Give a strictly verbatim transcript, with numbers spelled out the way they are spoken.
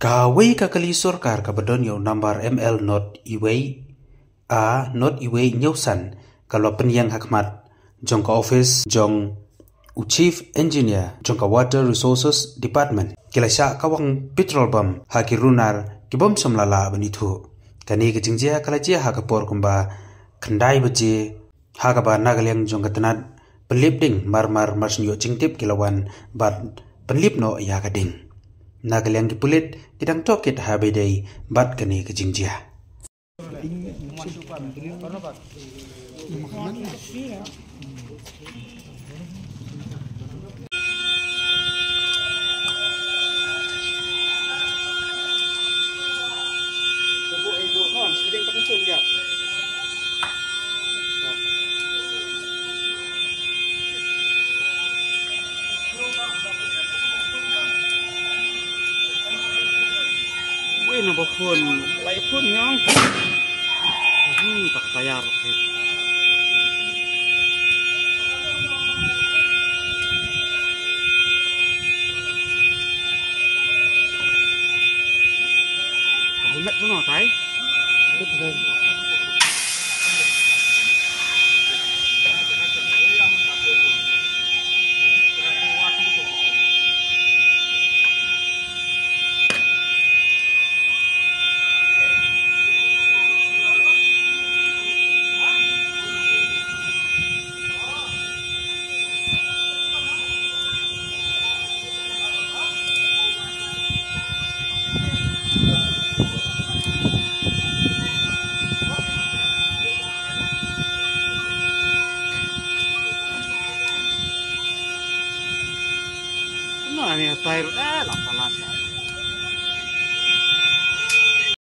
Kawei ka kali sorkar kaba don ïa u nambar M L not iwei a not iwei ñiewsan ka la pynïeng ha khmat jong ka office jong u Chief Engineer jong ka Water Resources Department. Ki la shah kawang petrol bom ha ki runar ki bym shym la lah ban ithuh. Kane ka jingjia ka la jia ha ka por kumba khyndai baje, ha kaba na ka liang jong ka tnat pynlip ding marmar mar shu ïoh jingtip ki la wan bad pynlip noh ïa ka ding. Na ka liang ki pulit ki dang tohkit ha ba ïadei bad kane ka jingjia. Wei na ba phone, lai phone yang. Hmm, tak tayar. Ka helmet tu no, tai? No, ani tair, eh, la palas.